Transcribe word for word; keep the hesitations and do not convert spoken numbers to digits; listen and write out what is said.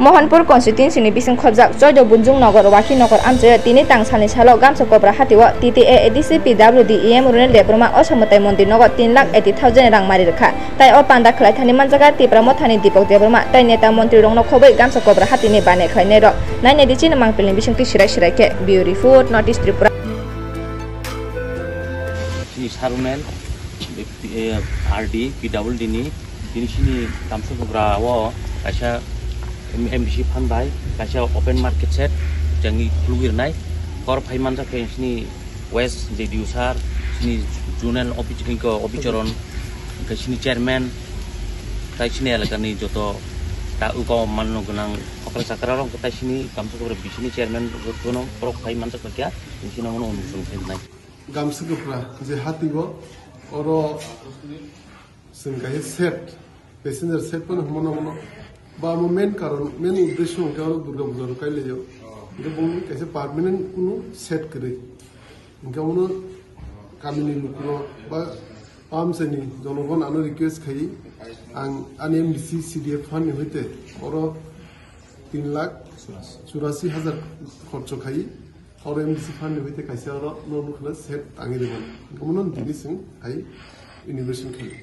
Mohanpur constituency ni bising khobjak Choido Bunjung Nogor, Wakhi Nogor amchaio tini tang salni salo Gamsa Kobra Hati o T T A A D C P W D E M Runel Debbarma o Samwtai Mondir nogo tin lakh eighty thousand rang mari rwkha. Tai o panda khlai thani manjaga Tipra Mothani Dipok Debbarma tai neta montri rokno khobwi Gamsa Kobra Hati ni bane khlainai rok. Nainai di chini mangpil ni bisingtwi sirai sirai khe. Bureau Report, Northeast Tripura. Chini Sarunel, eh, R D, P W D ni, tini chini Gamsa Kobra o kaisa M-, M D C fund bai kaisa open market shed jangni khulugwi rwnai. Kor phai manjak khe chini West J D U sir, chini zonal office, inko office ron, khe chini chairman, tai chini elakani joto ta uko manno gwnang okra chakra rok tai chini Gamsa Kobra bisini chairman rok phano borok phai manjak khe chini mono onusron khe nai. Gamsa Kobra je hati bo oro chwng kaisa shed, passenger shed phano hwnmano hwno. Ba omo main karon, main uddesho hwnkhe oro Durga Puja rok kailaio. Hwnkhe bo kaisa permanent kunu shed kwrwi. Hwnkhe omo kamini lukurok ba amchaini jonogon ano request khai, ang ani M D C C D F fund ni hoite oro tin lakh churasi hajar khorcho khai, oro M D C fund ni hoite kaisa oro no nukla shed tangwi rwmani. Hwnkhe omo no tini chwng hai inauguration khai.